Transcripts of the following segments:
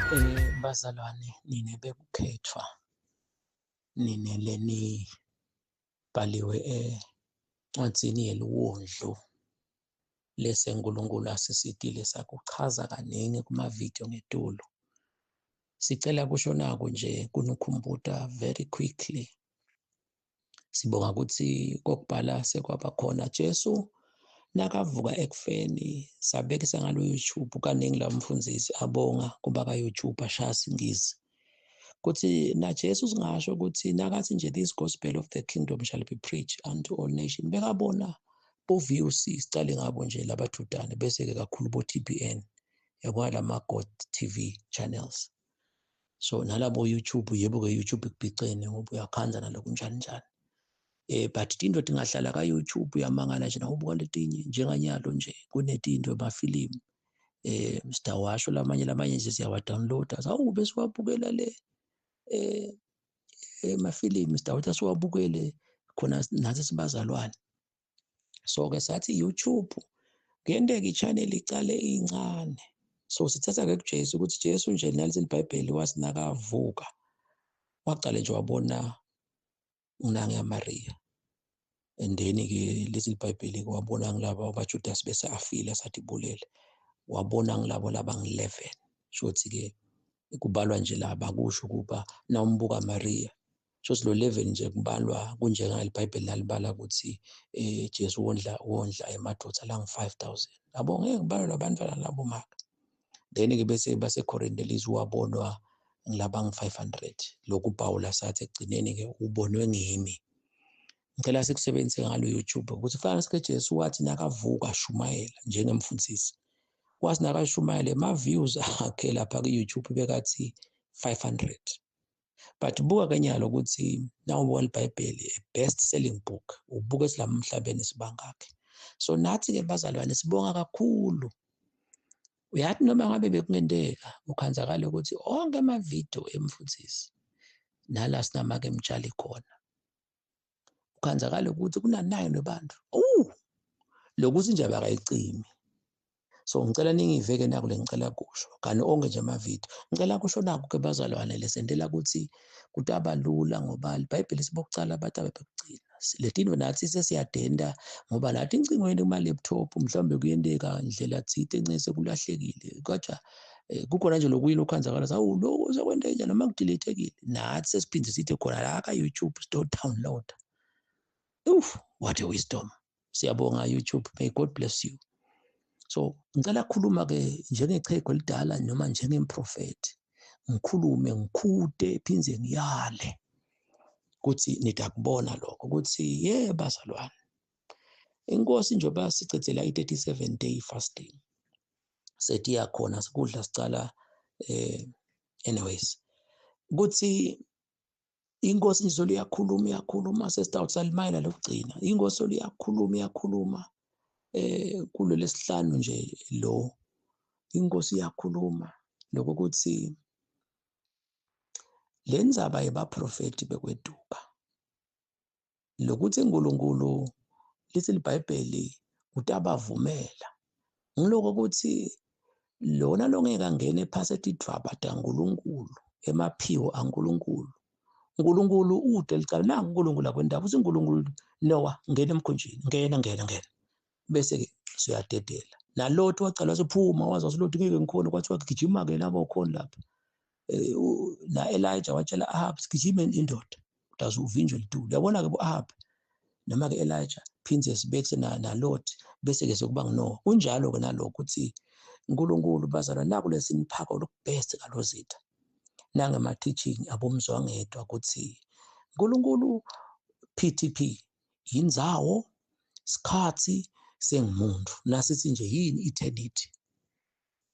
Bazalwane nine bekukhethwa, nine lenibhaliwe encwadzini yeluwondlu lese uNkulunkulu asisitile sakuchaza kaningi kumavidiyo ngetulu. Sicela kusho naku nje kunikhumbuta very quickly. Sibonga ukuthi kokubhala sekwaba khona Jesu nakavuka ekufeni, sabekisa ngalo YouTube kaningi la mfundisi abonga kuba ka YouTube ashaya singisi. Kuthi na Jesu singasho ukuthi nakathi nje this gospel of the kingdom shall be preached unto all nations, bekabona bo VOC sicale ngabo nje labathudane, bese ke kakhulu bo TBN yabona lama God TV channels. So nalabo YouTube, yebo ke YouTube kubhicene ngoba uyakhanza naloku njani njani. But tinto tingahlala ka YouTube uyamangala nje nawubuka letinye njenganyalo nje kunetinto emafilimu sidawasho lamanye nje siyawa downloada, awu bese wabukela le emafilimu sidawuthi siwabukele khona nathi sibazalwane. So ke sathi YouTube kuyenteka i-channel icale incane. So sithatha ke kuJesu ukuthi Jesu nje nalithi iBhayibheli wathi nakavuka waqale nje wabona unange yaMaria, and then ke lesi iBhayibheli wabona ngilabo abaJudas bese afile sathi bulele, wabona ngilabo labangu-11. Shothi ke kubalwa nje laba kusho kuba nawumbuka Maria shothi lo 11 nje kubalwa kunjenga iBhayibheli lalibala ukuthi Jesu wondla emadoda la ngu-5000 yabo, ngeke kubalwa labantwana labo maka. Then ke bese baseKorinto wabonwa ngilaba ngu-500, lokhu Paul sathi ekugcineni ke ubonwe ngimi. Ngicela sikusebenzise ngalo YouTube ukuthi fana sike Jesu wathi nakavuka shumayela njengemfundisi, wathi nakashumayela ema views akhe lapha ku YouTube bekathi 500. But buka kenyalo ukuthi nawubuka iBhayibheli, a best selling book, ubuke silama emhlabeni sibangakhe. So nathi ke bazalwane sibonga kakhulu. Uyathi noma ngabe bekungenteka ukhanzakala ukuthi onke amavidiyo emfundisi nala sinamake emtshali khona, ukhanzakala ukuthi kuna 9 abantu lokuthi nje abakayicimi. So ngicela ningiveke naku le ngicela kusho kanti onke nje amavidiyo ngicela kusho naku ke bazalwane lesendela ukuthi kutaba lula ngoba iBhayibheli sibokucala abantu abebekugcina letinto nathi sesiyadenda ngoba nathi incingweni kuma laptop mhlawumbe kuyenteka indlela thite encese kulahlekile, kodwa kukhona nje lokuyini okhanzakala sawu lokho sekwente nje noma kudeletekile, nathi sesiphinde sithi khona la ka YouTube store download. Oof, what a wisdom. Siyabonga YouTube, may God bless you. So ngicela ukukhuluma ke njengechego elidala noma njengemprofeti, ngikhulume ngikhude phindze ngiyale ukuthi nidakubona lokho ukuthi ye bazalwane, inkosi njengoba sicedzela i-37 day fasting sethi yakhona sikudla sicala anyways ukuthi inkosi izolo iyakhuluma iyakhuluma sesitawuthi salimayela lokugcina, inkosi izolo iyakhuluma iyakhuluma kulolesihlanu nje lo inkosi iyakhuluma lokuthi lenzaba yebaprofeti bekweduka, lokuthi uNkulunkulu lithi iBhayibheli utabavumela ngiloko ukuthi lona longeke angene phasi etidvwaba taNkulunkulu emaphiwo aNkulunkulu, uNkulunkulu ude licala nangu uNkulunkulu akwendaba uthi uNkulunkulu Noah ngena emkhunjini, ngena ngena ngena, bese ke siyadedela nalotho wacala wasephuma wazi waselothi ngeke ngikhona, kwathiwa gijima ke labo khona lapha na Elijah watshela Ahab sigijime indoda utaze uvinjwe litulu. Uyabona ke bo Ahab noma ke Elijah phindze sibekise na Lot bese ke sekuba nguNoah. Kunjalo ke nalokho ukuthi uNkulunkulu bazalwa naku lesiniphaka lokubest ngalozitha nangema teaching abomzwangedwa ukuthi uNkulunkulu PTP indzawo sikhathi sengumuntu. Nasithi nje yini eternity,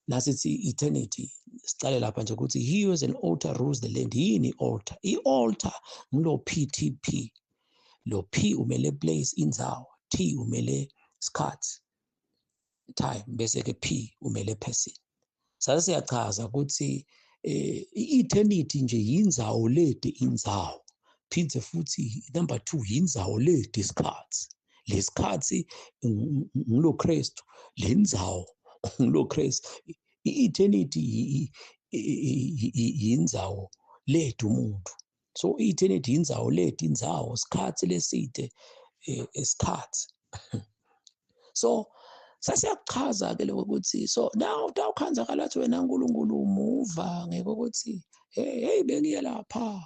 nasithi eternity sicale lapha nje ukuthi he was an altar rules the land. Yini altar? I-altar ngilo PTP, lo P umele place indzawo, T umele sikhathi time, bese ke P umele person. Sase siyachaza ukuthi i-eternity nje yindzawo lede indzawo, phindze futhi number 2 yindzawo lede isikhathi. Lesikhathi ngilo Kristu, lendzawo ngilo Kristu. I-eternity Yindzawo lethu umuntu. So eternity yindzawo lethu, indzawo sikhathi leside isikhathi. So sasiyakuchaza ke lokho ukuthi so now utawukhanza kalathi wena uNkulunkulu umuva ngeke ukuthi hey bengiye lapha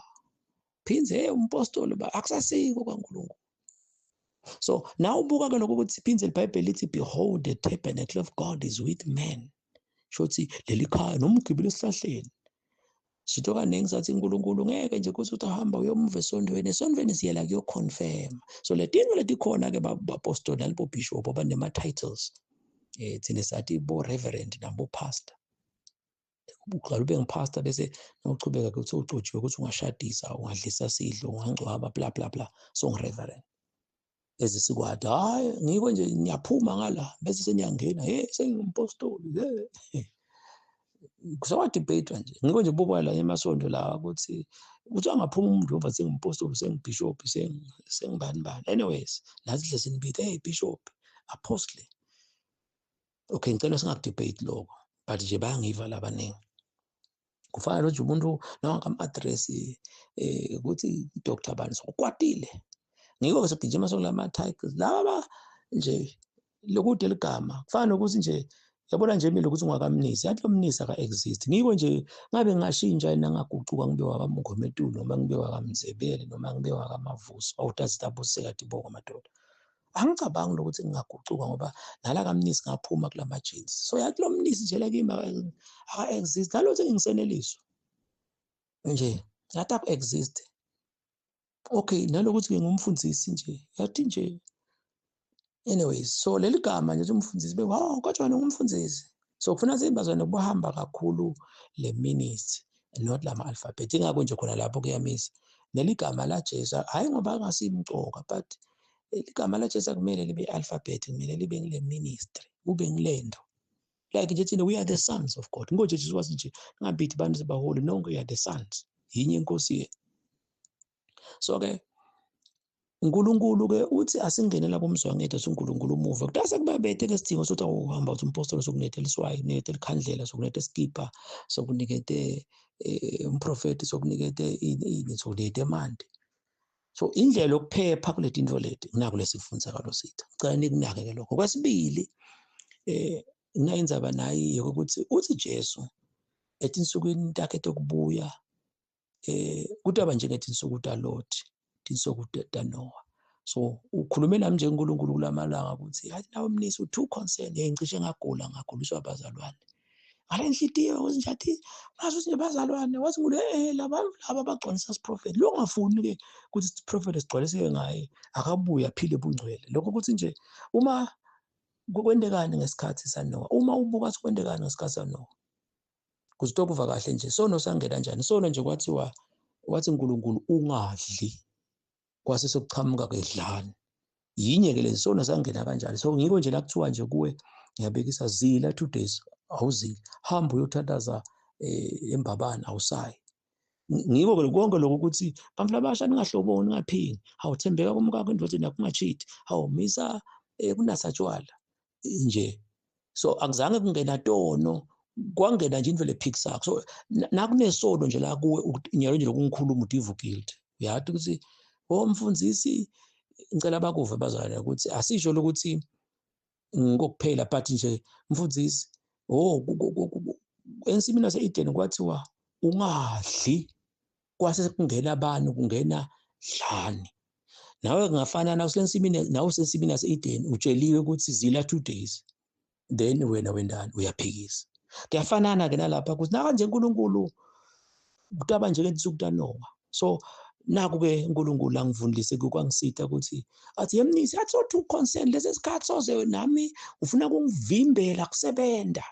phinze hey umpostoli ba akusasiko kaNkulunkulu. So now ubuka ke lokho ukuthi phinze iBhayibheli lithi behold the tabernacle of God is with men. Shothi leli khaya nomgibelo esihlahleni. Sitho kaningi sathi uNkulunkulu ngeke nje ukuthi uhamba uyomuva esontweni, esontweni siyela kuyoconfirm. So le tinto letikhona ke bapostoli nalabo bishop abanema titles. Thina sathi bo reverend nabo pastor. Uqala ube ngipastor bese nawuchubeka ke uthi ucotshiwe ukuthi ungashadisa, ungadlisa sidlo, ungangcwaba bla bla bla. So ngireverend. Ezisikwadi hayi ngiko nje ngiyaphuma ngala bese seniyangena hey sengingumpostoli hey. Kusawa-debate nje ngiko nje bubuka la emasonto la ukuthi uthi angaphuma umuntu over sengimpostoli sengibishop sengibani bani. Anyways nathi hle sinibithe hey bishop apostle. Okay, ngicela singakudebate lokho but nje bayangiva labaningi. Kufana nje umuntu nawangam-address ukuthi Dr. bani sokwatile. Ngiko ke sogijima sokulama titles laba nje lokude ligama kufana nokuthi nje yabona nje mina ukuthi ungakamnisi yathi lo mnisi aka exist. Ngiko nje ngabe ngashintsha yena ngagucuka ngibe wakaMngometulu noma ngibe wakaMzebele noma ngibe wakaMavuso awutazidabuseka tibongo madoda. Angicabangi lokuthi ngingagucuka ngoba nala kamnisi ngaphuma kulama jeans. So yathi lo mnisi nje la kimi aka exist nalotho ngiseneliswa nje yathi aku exist. Okay, nalokuthi ngingumfundisi nje yathi nje anyways so leli gama nje umfundisi be wow kodwa wena ungumfundisi. So kufuna simbazwane kuhamba kakhulu le ministry not lama alphabet. Ingakho nje khona lapho kuyamisa neligama la Jesu hayi ngoba angasimcoka but igama la Jesu akumele libe alphabet, kumele libe ngile ministry, kube ngilento like nje thina we are the sons of God. Ngo Jesu wathi nje ngabithi bantu sebaholi nonke we are the sons, yinye inkosi yethu. So ke uNkulunkulu ke uthi asingene lapho umzwangedwa uNkulunkulu umuva kutase kubabethe ke sidingo sokuthi awuhamba uthi umpostoli sokunethe liswayi kunethe likhandlela sokunethe skipper sokunikete umprofeti sokunikete ini sokunikete mandi. So indlela yokuphepha kule tinto leti nginako lesifundisa kalositha. Ngicela nikunake ke lokho. Kwesibili nginayenza naye ukuthi uthi Jesu etinsukwini takhe tokubuya kutaba njengetinsuku taLot, tinsuku taNoah. So ukhulume nami nje uNkulunkulu kulamalanga ukuthi yathi nawe mnisi u too concerned ngicishe ngagula ngaguliswa abazalwane. Ngale nhliziyo ukuthi nje ngazi ukuthi bazalwane wathi ngule laba laba bagcwalisa isiprofeti lo ngafuni ke ukuthi isiprofeti sigcwaliseke ngaye akabuye aphile bungcwele. Lokho ukuthi nje uma kwendekani ngesikhathi saNoah, uma ubuka ukuthi kwendekani ngesikhathi saNoah kuzitokuva kahle nje sono sangena kanjani. Sono nje kwathiwa wathi uNkulunkulu ungadli kwase sekuchamuka kedlani yinye ke lesono sangena kanjani. So ngiko nje la kuthiwa nje kuwe ngiyabekisa zila 2 days awuzili, hamba uyothandaza embabane awusayi. Ngiko ke konke lokho ukuthi bantu labasha ningahloboni ningaphingi, awuthembeka kumkakho endodeni yakho ungacheat, awumisa kunasatshwala nje. So akuzange kungena tono, kwangena nje into lephikisako. So nakunesono nje la kuwe nyalo nje lokungikhuluma udivu guilt. Uyathi ukuthi omfundisi ngicela bakuve bazalwane ukuthi asisho lokuthi ngokuphela but nje mfundisi ensimini yase-Eden kwathiwa ungadli kwase kungena abantu kungena dlani. Nawe kungafana na usensimini nawe usensimini yase-Eden utsheliwe ukuthi zila 2 days then wena wendani uyaphikisa. Kuyafanana ke nalapha ukuthi naka nje uNkulunkulu kutaba nje ngetinsuku taNoah. So naku ke uNkulunkulu angivundlise kwangisita ukuthi athi yemnisi athi so too concerned lesi sikhathi soze nami ufuna kungivimbela kusebenza.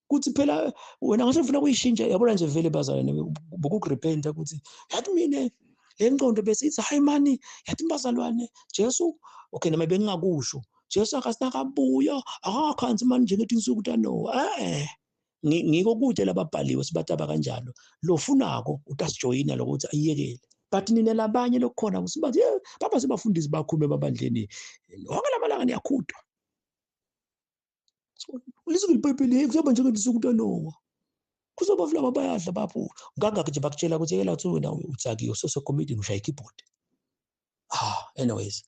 Kuthi phela wena ngase ufuna kuyishintsha yabona nje vele bazalwane bokurepenta ukuthi yathi mina le ngqondo bese ithi hayi mani yathi bazalwane Jesu okay noma bengingakusho Jesu akasinakabuya akakhansi mani njengetinsuku taNoah ngiko kude lababhaliwe sibataba kanjalo lofunako utasijoyina lokuthi ayiyekele but nina labanye lokukhona kusibathi baba sebafundisi bakhulume babandleni wonke lamalanga niyakhudwa. So lizwi liBhayibheli kuzoba njengetinsuku taNoah. Kuzoba laba bayadla bapho ngangakhe nje bakutshela ukuthi yekela uthi wena utsakiwe usekomidini ushaya i-keyboard. Anyways,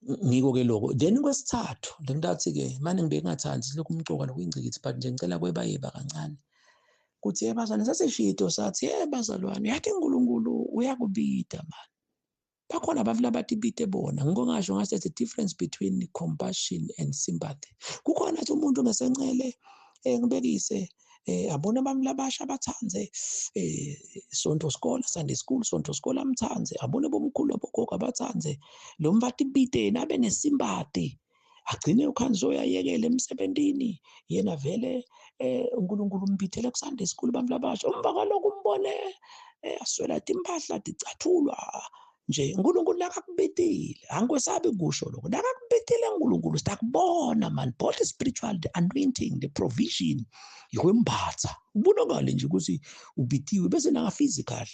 ngiko ke lokho. Then kwesithathu lentathi ke manje ngibe ngingathandi lokhu umcoka lokuyingcikithi, but nje ngicela kwebayeba kancane kuthi ebazalwane saseshito sathi ebazalwane yathi uNkulunkulu uyakubida man. Bakhona abantu abathi bite bona. Ngiko ngasho ngathi there's a difference between compassion and sympathy. Kukhona athi umuntu ngesencele ngibekise abona abantu labasha abathanze Sonto School, Sunday School, Sonto School amthanze, abone bomkhulu abogogo abathanze, lo mfathi bite nabe nesympathy, agcine ukhanzo uyayekela emsebentini yena vele uNkulunkulu umbithele ku Sunday School abantu labasha umva kwalokho umbone aswela timpahla ticathulwa nje. uNkulunkulu nakakubitile, angikwesabi kusho lokho, nakakubitile uNkulunkulu sitakubona man, both the spiritual, the anointing, the provision yokwembatha ubonakale nje ukuthi ubitiwe bese nanga physical.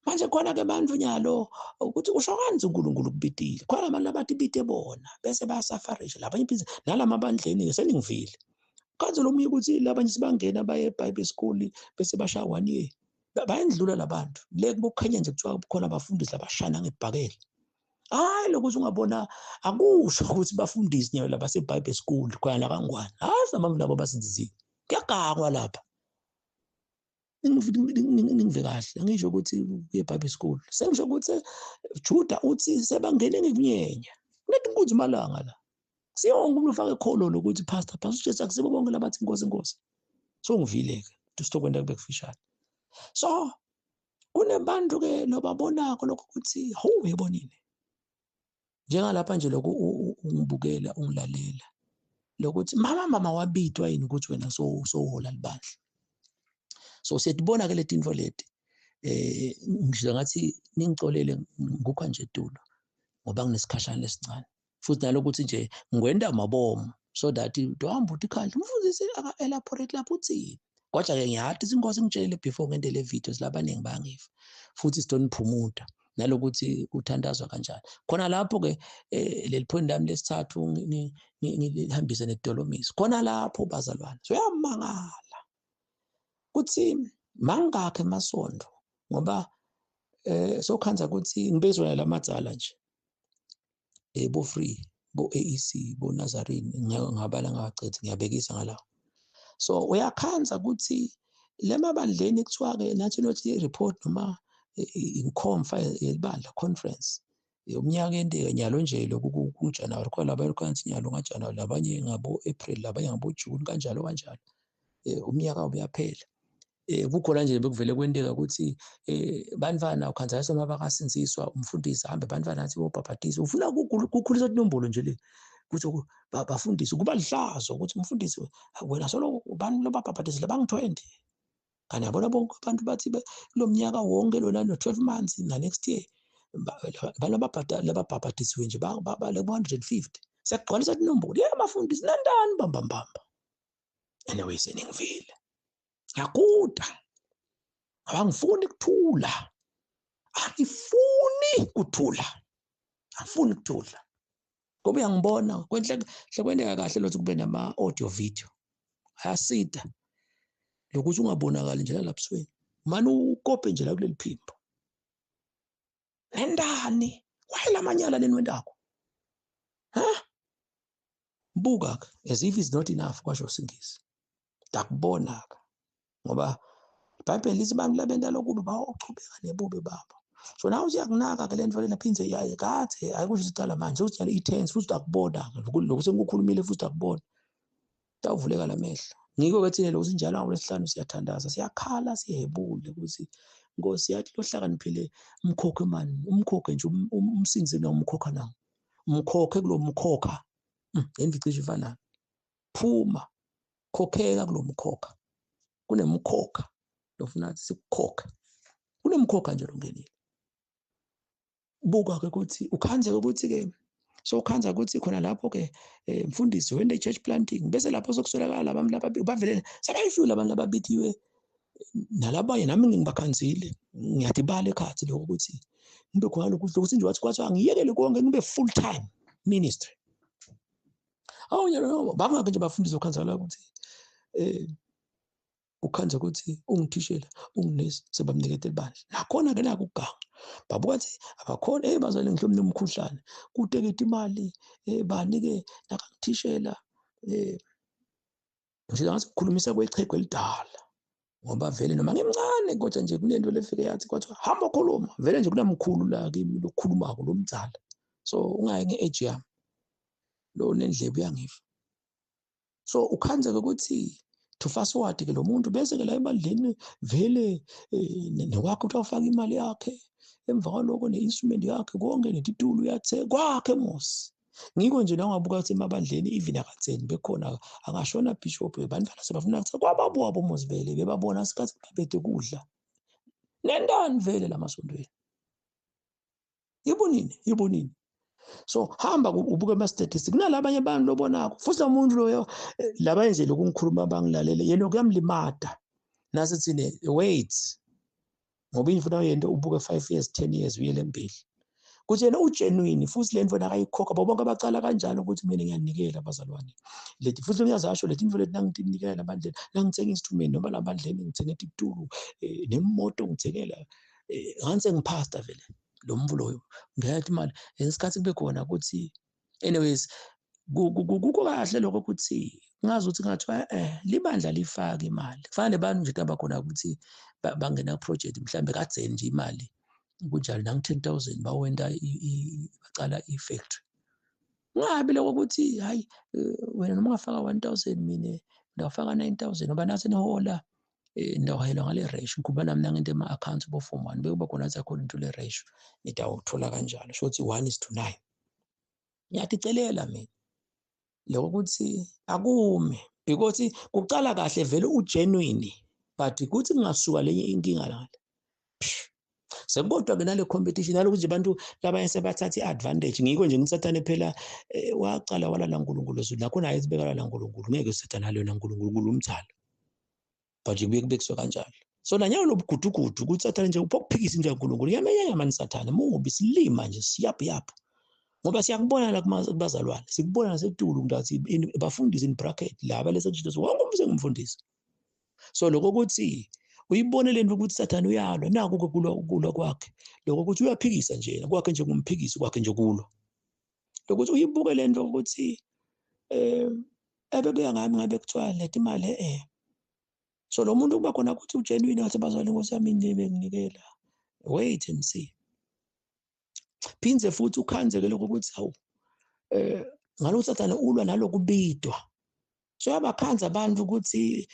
Manje khona ke bantu nyalo ukuthi usho kanzi uNkulunkulu kubitile, khona abantu abathi bite bona bese bayasafarisha labanye ibhizinisi nalamabandleni seningivile kanzi lo munye ukuthi labanye sibangena baye eBible school bese bashaya 1 year bayendlula labantu le kukhanya nje kuthiwa kukhona abafundisi labashana ngebhakele. Hayi lokuthi ungabona akusho ukuthi bafundisi nyawo labase Bible school khona la kaNgwane, hayi samami labo basindisiwe kuyagangwa lapha. Ningive kahle, angisho ukuthi kuye Bible school, sengisho ukuthi Juda uthi sebangene ngikunyenya kunetinkunzi malanga la siyonke umuntu ufake ekholo lokuthi pastor Jesu akusibo bonke labathi inkosi inkosi. So ngivile ke sitokwenda kube kufishane. So kunebantu ke lobabonako lokho ukuthi hawu uyibonile njengalapha nje lokho ungibukela ungilalela lokuthi mama wabitwa yini ukuthi wena sohola libandla. So siyatibona ke letinto leti ngisho ngathi ningicolele ngukho nje tulo ngoba nginesikhashana lesincane futhi nalokuthi nje ngwenda mabomu so that dohamba uthi khandle umfundisi aka elaborate lapho uthini. Kodwa ke ngiyathi inkosi ngitshele before ngente le videos labaningi bangiva futhi sidoniphumuta nalokuthi kuthandazwa kanjani khona lapho ke leli point lami lesithathu ngihambise nedolomisi khona lapho bazalwane. So uyamangala kuthi mangakhe emasondo ngoba sokhanza ukuthi ngibezwa lamadzala nje bo Free bo AEC bo Nazarene ngabala ngacethi ngiyabekisa ngalawo. So uyakhanza ukuthi lemabandleni kuthiwa ke nathi nothi report noma inkhomfa yebandla conference umnyaka enteka nyalo nje lokhu kuJanuary khona laba ekhansi nyalo ngaJanuary labanye ngabo April labanye ngabo June kanjalo kanjalo umnyaka uyaphela. Kukhona nje bekuvele kwenteka ukuthi bantwana ukhanza soma bakasinziswa umfundisi ahambe bantwana athi bobhabhatisa ufuna kukhulisa inombolo nje le ukuthi bafundise kuba lihlazo ukuthi umfundisi wena solo bantu lobabhabhatisa labangu 20 kanti yabona bonke abantu bathi kulo mnyaka wonke lona no 12 months na next year abantu lababhabhatisiwe nje ba 150 siyagcwalisa inombolo yebo bafundisi nandani bambambamba. Anyway seningivile ngiyakuda angifuni kuthula, angifuni kuthula, angifuni kuthula ngoba uyangibona kwenhle kwenteka kahle lokuthi kube nama audio video ayasida lokuthi ungabonakali nje lapha ebusweni manje ukope nje la kuleli phimbo nendani wayelamanyala lenwendako ha buka as if it's not enough kwasho singisi ndakubona ke ngoba iBhayibheli lithi abantu labenta lokubi bayochubeka nebubi babo. So now uyakunaka ke lento lena phindze yaye kade ayikusho isicala manje uthi i-tense futhi akubona lokhu sengikukhulumile futhi akubona tawuvuleka lamehlo. Ngiko ke thina lokhu sinjalo ngolwesihlanu siyathandaza siyakhala sihebule ukuthi Nkosi yathi lohlakaniphile umkhokhe mani umkhokhe nje umsinze nomkhokha nawo umkhokhe kulomkhokha endicishe ifana phuma khokheka kulomkhokha kunemkhokha lofuna sikukhokha kunemkhokha nje longenile. Buka ke ukuthi ukhanze ukuthi ke so ukhanza ukuthi khona lapho ke mfundisi wende church planting bese lapho sokuswelakala abantu laba bavele sebayifula abantu lababithiwe nalabanye nami ngibakhanzile ngiyadibala ekhathi lokho ukuthi ngibe khona lokhu ukuthi nje wathi kwathi angiyekele konke ngibe full time ministry. Awu nyalo bangakhe nje bafundisi okhanzala ukuthi Ukhanze ukuthi ungithishela, unginesi, sebamnikete libandla. Nakhona-ke naku ukuganga, babuka ukuthi abakhona, hey bazalwane, ngihlomile umkhuhlane, kuteketa imali, bani-ke nakangithishela, nje ngathi kukhulumisa kwechegu elidala, ngoba vele noma ngimncane kodwa nje kunento lefike yathi kwathiwa hamba khuluma, vele nje kunamkhulu la kimi lokukhulumako lo mdzala, so ungayi nge-age yami, lo nendlebe uyangiva. So ukhanzeke ukuthi to fast forward ke lo muntu bese ke la ebandleni vele nekwakhe ukuthi awufake imali yakhe, emva kwaloko ne-instrument yakhe konke netitulo uyathe kwakhe mos. Ngiko nje nangabuka ukuthi emabandleni even akatheni bekhona angashona bishop bantwana sebafuna ukuthi kwababuka bomuzi vele bebabona isikhathi babethe kudla nentani vele lamasontweni yibonini yibonini. So hamba ubuke ama statistics kunalabanye abantu lobonako futhi lo muntu loyo laba nje lokungikhuluma bangilalele yena kuyamlimata nasi thine wait ngoba imfuna yento ubuke 5 years 10 years uyele embili kuthi yena ugenuine futhi le nto nakayikhokha bonke abacala kanjalo ukuthi mina ngiyanikela abazalwane leti futhi uyazasho leti into leti nangitinikela labandleni nangithenga instrument noma labandleni ngithenga ititulo nemoto ngithengela ngase ngipastor vele lo mvu loyo ngiyathi imali ngesikhathi kube khona ukuthi anyways kukho kahle lokho ukuthi ngazi ukuthi ngathiwa libandla lifaka imali kufana nebantu nje abakhona ukuthi bangena project mhlambe kadzeni nje imali kunjalo nangu 10,000 bawenda bacala i-factory ungabi lokho ukuthi hayi wena noma ungafaka 1,000 mina ngafaka 9,000 ngoba nase nihola ndawuhayelwa ngale ratio ngikhuluma nami nangento ema-accounts bo form 1 bekuba khona athi according to le ratio nidawuthola kanjalo sho ukuthi 1:9. Ngiyaticelela mina lokho ukuthi akume because kucala kahle vele ugenuine but kuthi kungasuka lenye inkinga la sekukodwa ke nale competition nalokuthi nje abantu labanye sebathatha i-advantage. Ngikho nje ngisathane phela waqala walala uNkulunkulu ezulu nakhona ayizibekala la uNkulunkulu ngeke usathane alona uNkulunkulu umthalo but kubuye kubekiswe kanjalo. So nanyalo lobugudugudu ukuthi sathane nje uphokuphikisa into kaNkulunkulu ngiyamenyanya mani sathane mubi silima nje siyaphi yaphi ngoba siyakubona la kubazalwane sikubona nasetulu ngathi bafundisi in bracket laba lesekujito wonke umuntu sengumfundisi. So lokho ukuthi uyibone lento ukuthi sathane uyalwa naku kulwa kwakhe lokho ukuthi uyaphikisa nje kwakhe nje ngumphikisi kwakhe nje kulwa lokuthi uyibuke lento ukuthi ebekuya ngami ngabe kuthiwa letha imali. So lo muntu kuba khona ukuthi ugenuine wathi bazalwane Nkosi yami benginikela wait and see. Phindze futhi ukhanzeke lokho ukuthi hawu ngalo sathane ulwa nalokubidwa. So yabakhanza abantu ukuthi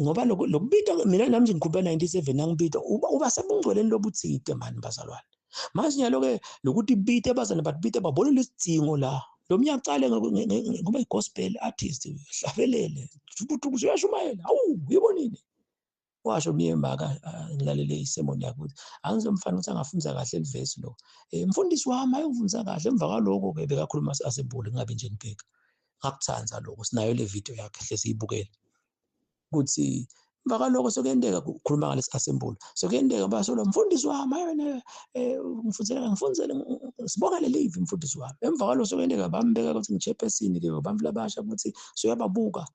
ngoba lokubidwa mina nami nje ngikhuluma 97 nangibidwa uba sebungcweleni lobuthide mani bazalwane. Manje nyalo ke lokuthi bite abazalwane batibite babone lesidingo la lo mnyaka ngoba i-gospel artist hlabelele uyashumayela awu uyibonile washo miyemaka ngilalele isermon yakhe ukuthi angizomfana ukuthi angafundisa kahle livesi lo mfundisi wami ayongifundisa kahle emva kwaloko ke bekakhuluma asebule kungabe nje nibheka ngakuthanza lokho sinayo le video yakhe hle siyibukele ukuthi emva kwaloko sokuyenteka ukukhuluma ngalesi assembly sokuyenteka basolo mfundisi wami ayona ngifundisela ngifundzele sibonga le live mfundisi wami emva kwaloko sokuyenteka bambeka ukuthi ngichairperson ke abantu labasha ukuthi soyababuka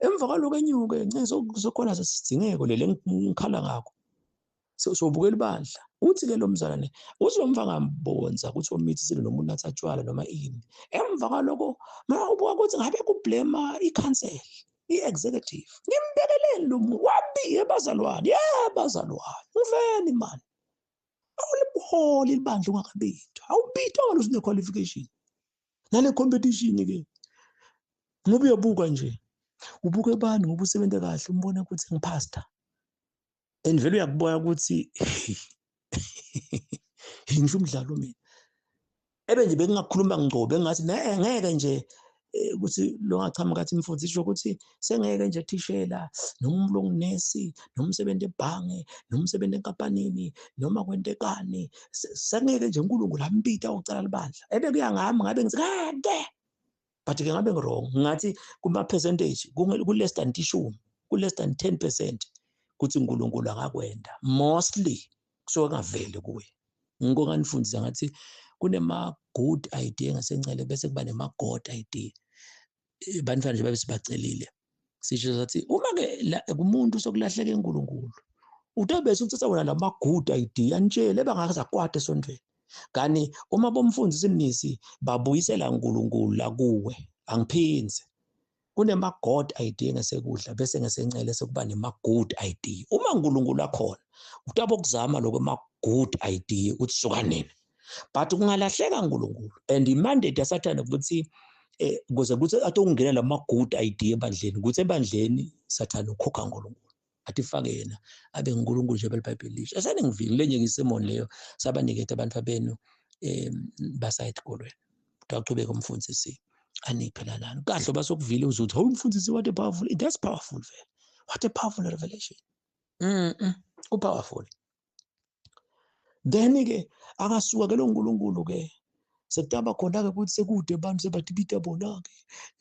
emva kwaloko enyuke nce sokhona sesidingeko lele ngikhala ngakho sobukela ibandla uthi ke lo mzalwane uthi lo mfana ngambonza ukuthi omithisile noma unatha tshwala noma ini emva kwaloko mina ubuka ukuthi ngabe kublame i-council i-executive ngimbekeleni lo muntu wabiye bazalwane yebazalwane uveni mani awulibuholi libandla ungakabithwa awubithwa ngalo sine qualification nale competition ke ngoba uyabuka nje ubuke bani ngoba usebenza kahle umbona ukuthi ngipastor and vele uyakubona ukuthi ngisho umdlalo mina ebe nje bengingakhuluma ngcobe ngathi ngeke nje ukuthi lo ngachamuka athi mfundisi ukuthi sengeke nje thishela noma umlunginesi noma umsebenzi ebhange noma umsebenzi enkampanini noma kwentekani sengeke nje uNkulunkulu ambita ucala libandla ebe kuya ngami ngabe ngithi ngeke but ke ngabe wrong ngathi kuma percentage ku less than 10 ku less than 10% kuthi uNkulunkulu angakwenda mostly kusuke kungaveli kuye. Ngiko nganifundisa ngathi kunema good idea ngasencele bese kuba nema god idea bantwana nje babe sibacelile. Sisho sathi uma ke kumuntu sokulahleka eNkulunkulu utobe uthatha wona lama good idea anitshele bangakazakwata esontweni. Kani uma bomfundisi mnisi babuyisela uNkulunkulu la kuwe, angiphinze kunema God idea ngesekudla bese ngesencele sekuba nema good idea. Uma uNkulunkulu akhona utabo kuzama lokho ma good idea uthi suka nini, but kungalahleka uNkulunkulu. And imandate yaSathane ukuthi kuze kuthi atongena lama good idea ebandleni, ukuthi ebandleni Sathane ukhokha uNkulunkulu athi fake yena abe nguNkulunkulu nje beBhayibheli lisho. Asane ngivile lenye ngisemoni leyo sabaniketa abantu abenu basayetikolweni. Utaqhubeka umfundisi aniphe lalana kahle basokuvile uzothi hawu umfundisi, what a powerful, that's powerful vele, what a powerful revelation. Ku powerful. Then ke akasuka ke lo uNkulunkulu ke sekutaba khona ke ukuthi sekude abantu sebatibita bona ke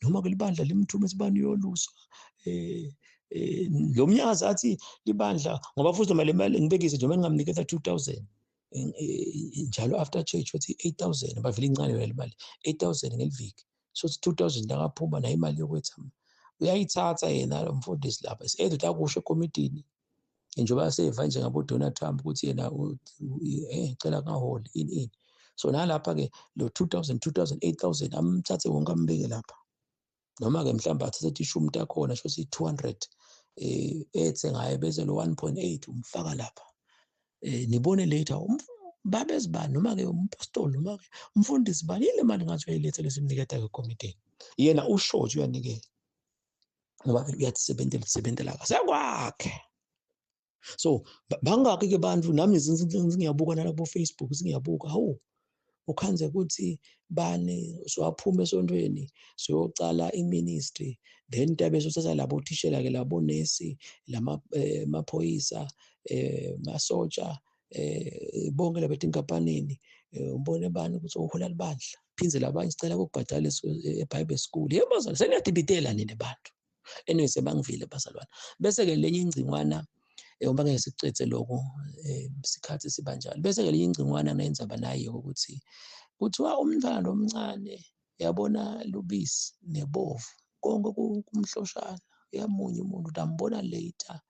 noma ke libandla limthume sibani yoluswa lo mnyaka sathi libandla ngoba futhi noma le mali ngibekise nje ngingamnikeza 2000 njalo after church wathi 8000 bavela incane yona le mali 8000 ngeliviki, so 2000 lakaphuma nayo imali yokwetha uyayithatha yena lo mfundisi lapha ethi utakusho ekomidini njengoba seva nje ngabo Donald Trump ukuthi yena cela kungaholi ini. So nalapha ke lo 2000 2000 8000 amthathe wonke ambeke lapha, noma ke mhlawumbe athathe ishumi takhona sho si 200 ethe ngaye bese lo 1.8 umfaka lapha. Nibone later babezibani noma ke umpostoli noma ke umfundisi bani ile mali ngathi uyayiletha lesimniketa ke committee, yena usho nje uyanikela ngoba vele uyatisebenzela usebenzela kasekwakhe. So bangaki ke bantu nami ngiyabuka nala ku Facebook ngiyabuka, hawu ukhanze ukuthi bani sowaphuma esontweni siyocala iministry, then tabe sothatha labo thishela ke labo nesi lama maphoyisa masotsha bonke laba etinkampanini ubone bani ukuthi uhola libandla phindze labanye sicela ukubhadala eBible school. Yebo bazalwane seniyadibitela nini bantu. Anyway sebangivile bazalwane. Bese ke lenye ingcingwana ngoba ngeke sicethe lokho isikhathi sibanjalo. Bese ke lenye ingcingwana nenza banayo ukuthi kuthiwa umntwana lomncane yabona lubisi nebovu konke kumhloshana uyamunye umuntu utambona later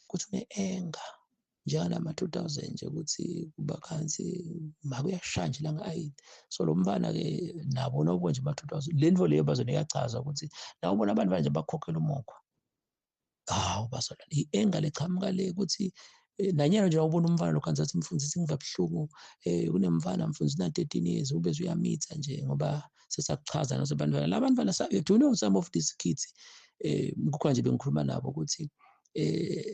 kuthi une-anger njengalama 2000 nje ukuthi kuba khansi makuyashaya nje langa ayini. So lo mfana ke nabo nobo nje ma 2000 le nto leyo bazone iyachaza ukuthi nawubona abantu manje bakhokhela umukhwa. Hawu bazalwane i-anger lechamuka le ukuthi nanyena nje awubona umfana lokho anzathi umfundisi ngiva buhlungu kunemfana mfundisi na 13 years ube uyamitha nje ngoba sesakuchaza nasebantwana labantwana. Do you know some of these kids kukhona nje bengikhuluma nabo ukuthi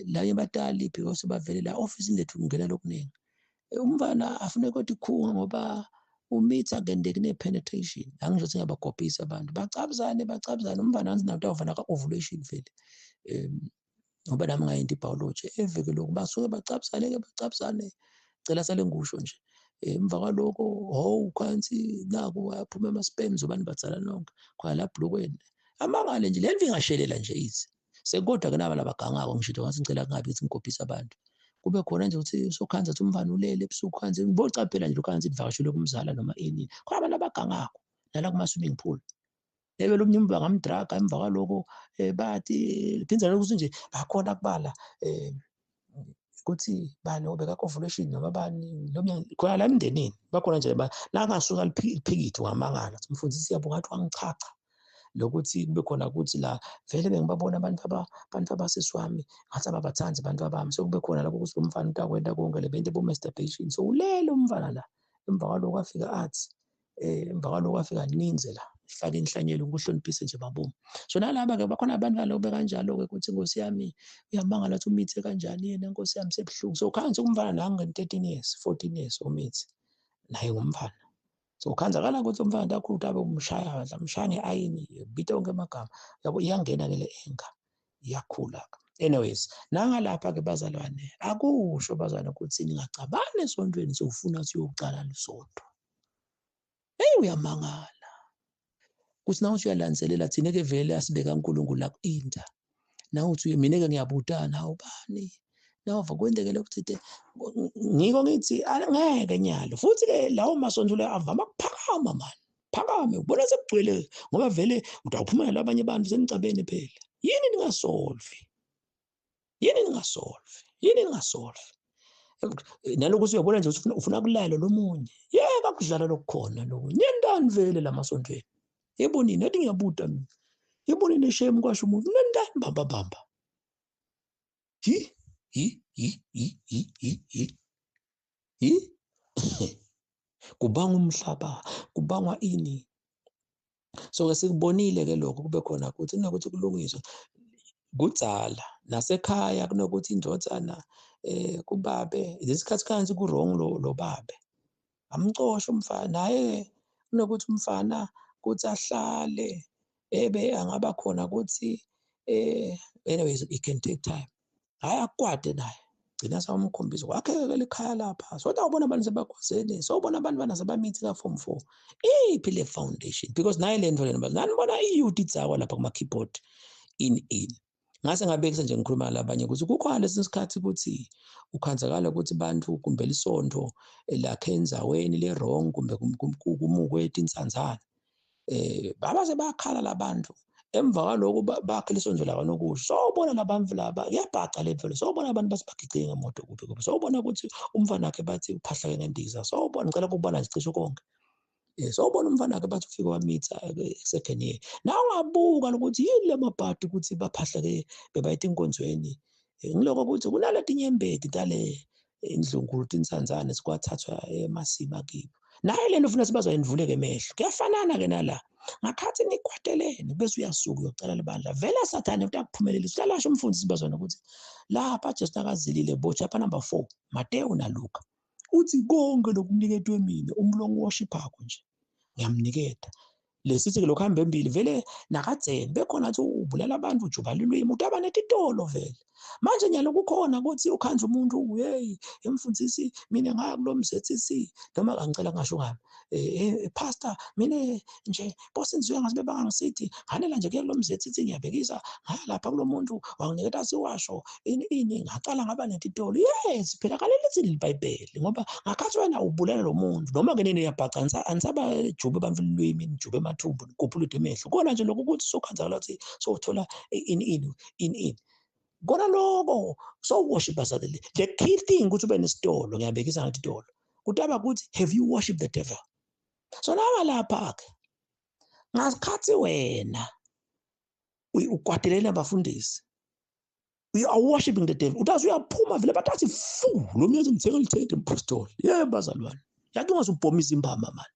la batali because bavele la office lethu kungena lokuningi umfana afune kodwa ikhunga ngoba umitha kende kune penetration. Angisho ukuthi ngiyabagobhisa abantu bacabuzane umfana anzi nawo avana ka ovulation vele ngoba nami ngayinto ibiology eveke lokhu basuke bacabuzane cela sale ngusho nje emva kwaloko hawu khansi naku aphuma ama sperms abantu batsala nonke khona la blokweni amangale nje le nto ingashelela nje ithi sekodwa ke naba labagangako ngisho ngathi ngicela kungabi ukuthi ngigobhisa abantu kube khona nje ukuthi sokhanza ukuthi umfana ulele ebusuku khanzi ngibocaphela nje lokhanzi ivakashele kumzala noma ini khona abantu abagangako nala kuma swimming pool ebe lo mnyumba ngamdraga emva kwaloko bathi phinza lokuthi nje bakhona kubala ukuthi bani obeka ovulation noma bani lo khona la emndenini bakhona nje la ngasuka liphikithe ngamangala umfundisi yabo ngathi wangichacha lokuthi kube khona ukuthi la vele bengibabona abantu abasisi wami ngathi ababathandi abantu abami so kube khona lapho ukuthi umfana utakwenda konke le bento bo masturbation. So ulele umfana la emva kwaloko afika athi emva kwaloko afika ninze la faka inhlanyelo ukuhloniphise nje mabomu. So nalaba ke bakhona abantu balobe kanjalo ke ukuthi Nkosi yami uyamangala ukuthi umithe kanjani yena Nkosi yami sebuhlungu. So khanze umfana nange 13 years 14 years umithe naye ngumfana. So khanzakala ukuthi umfana ndakhulu utabe umshaya mshaya ngeayini bita onke amagama yabo iyangena ke le anger iyakhula. Anyways nangalapha ke bazalwane akusho bazalwane ukuthi ningacabani esontweni sofuna siyocala lisonto. Hey uyamangala kuthi nawe uyalandzelela thina ke vele asibeka uNkulunkulu la ku-inter nawe uthi mina ke ngiyabutana awubani nawuva kwendekele ukuthi ngiko ngithi angeke nyalo futhi ke lawo masonto la avama kuphakama man phakame ubona sekugcwele ngoba vele utawuphuma nalabanye abantu senicabene phela. Yini ningasolve? Yini ningasolve? Yini ningasolve? Naloku usuyabona nje ufuna kulayela lomunye. Yeka kudlala lokukhona lokhu. Nendani vele lamasontweni. Yebo nini athi ngiyabuta mina. Yebo nini shame kwasho umuntu. Nendani bamba bamba. Hi hi hi hi hi hi hi. Hi. Kubanga umhlaba, kubangwa ini? So ke sikubonile ke lokho kube khona ukuthi kunokuthi kulungiswe kudzala nasekhaya kunokuthi indvodzana kubabe lesikhathi kanti ku wrong lo babe amcoshe umfana naye kunokuthi umfana kuthi ahlale ebe angaba khona ukuthi anyways it can take time. Hayi akwade naye gcina sawumkhombisa kwakheke likhaya lapha so utawubona abantu sebakhosene so ubona abantu bana sebamithi ka form 4 iphi le foundation because naye le nto lena nanibona i-youth idzakwa lapha kuma keyboard in ngase ngabekisa nje ngikhuluma labanye ukuthi kukhona lesinye isikhathi ukuthi ukhanzakala ukuthi bantu kumbe lisonto lakhe endzaweni le wrong kumbe kumukwe tinsanzana baba sebakhala labantu emva kwaloko bakhe lisonto la kanokusho so ubona labantu laba kuyabhaca le mfelo so ubona abantu basibagicike ngemoto kuphi kuphi so ubona ukuthi umfana wakhe bathi uphahleke ngendiza so ubona ngicela ukubona nje cishe konke so ubona umfana wakhe bathi ufike wamitha second year na ungabuka ukuthi yini le mabhadi ukuthi baphahleke bebayitha inkonzweni ngiloko ukuthi kunaletinyembeti tale indlunkulu tinsanzane sikwathathwa emasima kibo naye lento ufuna sibazoyendvuleke emehlo kuyafanana ke nala ngakhathi nikwatelene bese uyasuka uyocela libandla vele sathane utakuphumelelisa uyalasho umfundisi bazona ukuthi lapha Jesu nakazilile bo chapter number 4 Matthew na Luka uthi konke lokuniketwe mina umlomo worshipako nje ngiyamniketa lesithi ke lokho hamba embili vele nakadzeni bekhona athi ubulala abantu ujuba lilwimi utaba netitolo vele manje nyalo kukhona ukuthi ukhanza umuntu hey emfundisi mina ngaya kulo mzethisi noma angicela ngisho ngami pastor mina nje bosinziwe ngasibe bangangisithi nganela nje kulo mzethisi ngiyabekisa ngaya lapha kulo muntu wanginiketa siwasho ini ngaqala ngaba netitolo. Yes phela kalelithi liBhayibheli ngoba ngakhathi wena ubulala lo muntu noma ke nini uyabhaca anisaba jube abantu lilwimi nijube emathumbu niguphula emehlo kona nje lokho ukuthi sokhanzakala ukuthi sothola ini kona lokho so worship asatele the key thing ukuthi ube nesitolo ngiyabekisa ngathi itolo kutaba ukuthi have you worship the devil. So nawa lapha ke ngasikhathi wena ukwatelela abafundisi you are worshiping the devil utazi uyaphuma vele batathi fu lo mnyazi ngithenga lithende mpostoli yebo bazalwane yathi ungazubhomisa impama mani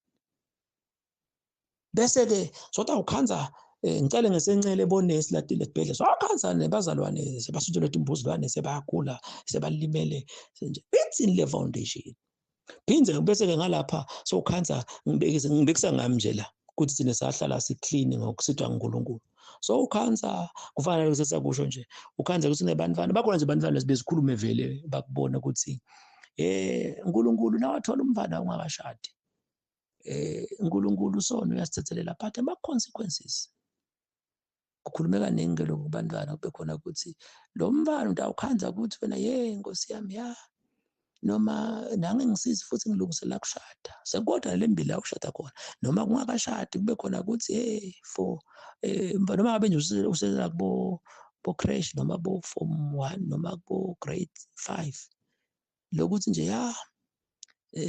bese ke sota ukhanza ngicela ngesencele bonesi latile esibhedlela so akhanza nebazalwane sebasuthelwe imbuzilwane sebagula sebalimele nje ithini le foundation phindze bese ke ngalapha so ukhanza ngibekisa ngami nje la ukuthi sine sahlala si clean ngokusithwa nguNkulunkulu so ukhanza kufanele kusesakusho nje ukhanza ukuthi nebantwana bakhona nje abantwana sibezikhulume vele bakubona ukuthi uNkulunkulu nawathola umfana ungakashadi uNkulunkulu sona uyasithethelela but ama consequences kukhulumeka ningi lokhu kubantwana kube khona ukuthi lo mfana utawukhanza ukuthi wena ye Nkosi yami ya noma nange ngisizi futhi ngilungisela kushada sekodwa le mbili la ushada khona noma kungakashadi kube khona ukuthi hey for noma ngabe nje usela kubo bo crash noma bo form 1 noma kubo grade 5 lokuthi nje ya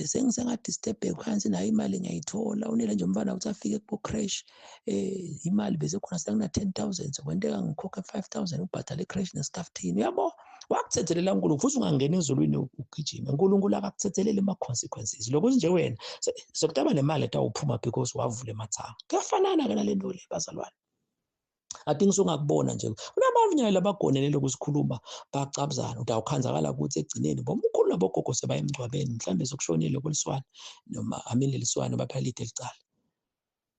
sengisengadisturb phansi nayo imali ngiyayithola unele nje umfana ukuthi afike kubo crash imali bese khona sengina 10,000 sokwenteka ngikhokhe 5,000 ubhadale crash nescaftini uyabo wakuthethelela uNkulunkulu futhi ungangena ezulwini ugijime uNkulunkulu akakuthetheleli ama consequences lokho nje wena sokutaba nemali etawuphuma because wavula emathanga kuyafanana ke nalento le bazalwane I think songakubona nje kunabantu nyalo labagonelele ukusikhuluma bacabuzana utawukhanzakala ukuthi egcineni bomkhulu nabogogo sebaye emngcwabeni mhlambe sokushonile kuliswana noma amile liswana baphalide licala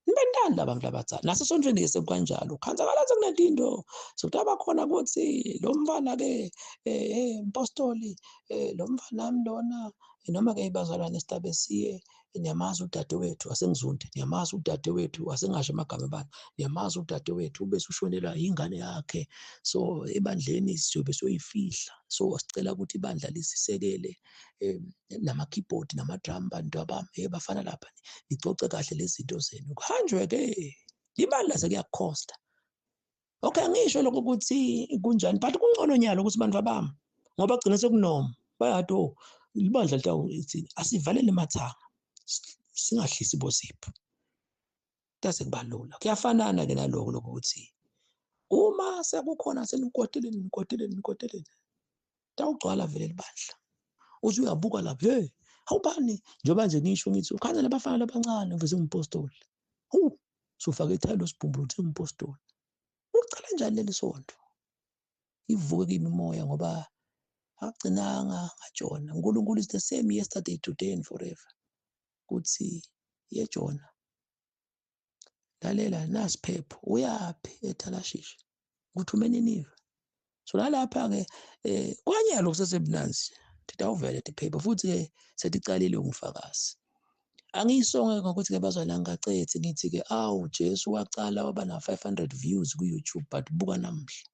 nibentani labantu labadzala nasesontweni ke sekukanjalo ukhanzakala sekunetinto sokutaba khona ukuthi lo mfana ke mpostoli lo mfana nami lona noma ke bazalwane sitabe siye niyamazi udadewethu asengizunde niyamazi udadewethu asengasho amagama abantu niyamazi udadewethu ube usushonelwa ingane yakhe so ebandleni sizobe soyifihla so sicela ukuthi ibandla lisisekele nama keyboard nama drum bantu abami bafana lapha nicoce kahle lezi zinto zenu kuhanjwe ke ibandla sekuyakhosta. Okay, angisho lokho ukuthi kunjani, but kungcono nyalo ukuthi bantu abami ngoba gcina sekunoma bayathi oh libandla litawuthi asivalele emathanga singahlisi bozipho. Tase kubalula. Kuyafanana ke naloko lokuthi uma sekukhona senikwatileni nikwatileni nikwatileni tawugcwala vele libandla. Uthi uyabuka lapha, hey, awubani njengoba nje ngisho ngithi ukhanza labafana labancane uveze umpostoli. Hu, sufake ithayilo sibhumbulu uthi umpostoli. Ucala njani leli sonto? Ivuke kimi imoya ngoba agcinanga ngajona. uNkulunkulu is the same yesterday, today and forever. Kuthi yejona. Lalela nasiphepho uyaphi eThalashisha? Kuthi umeNiniva. So nalapha ke kwanyalo kusesemnanzi. Titawuvele tiphepho futhi ke seticalile ungufakazi. Angiyisonge ngokuthi ke bazwana ngingacethi ngithi ke awu Jesu wacala waba na 500 views ku YouTube but buka namhla.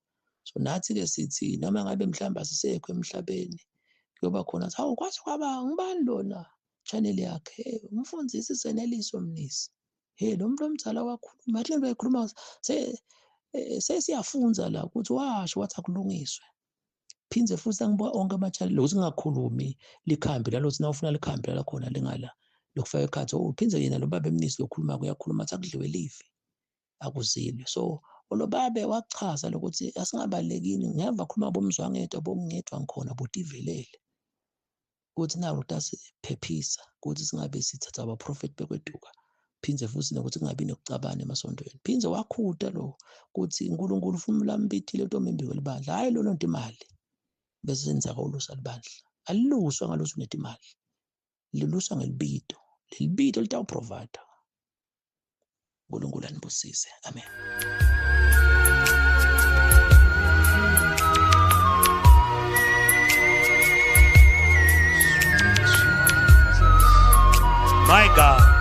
So nathi ke sithi noma ngabe mhlawumbe asisekho emhlabeni kuyoba khona hawu kwathi kwaba ngibani lona channel yakhe umfundisi Seneliso Mnisi. Hey lo muntu omdala wakhuluma athi lento ayikhuluma sesiyafunza la ukuthi washo wathi akulungiswe. Phindze futhi angibuka onke ama-channel lokuthi ngingakhulumi likhambi lalothi nawufuna likhambi la khona lingala lokufaka ekhathi uphindze yena lo baba eMnisi lokhuluma uyakhuluma athi akudliwe live akuzilwe. So lo babe wachaza lokuthi asingabalekini ngeva khuluma bomzwangedwa bomngedwa ngikhona botivelele ukuthi naku utasiphephisa ukuthi singabe sithatha abaprofeti bekweduka phindze futhi nokuthi kungabi nokucabana emasontweni. Phindze wakhuta lo ukuthi uNkulunkulu ufuna lambithile utomimbi kwelibandla, hayi lona nto imali bese senza kulusa libandla. Aliluswa ngalosu netimali, liluswa ngelibito. Lelibito litawuprovide. uNkulunkulu anibusise. Amen. My God.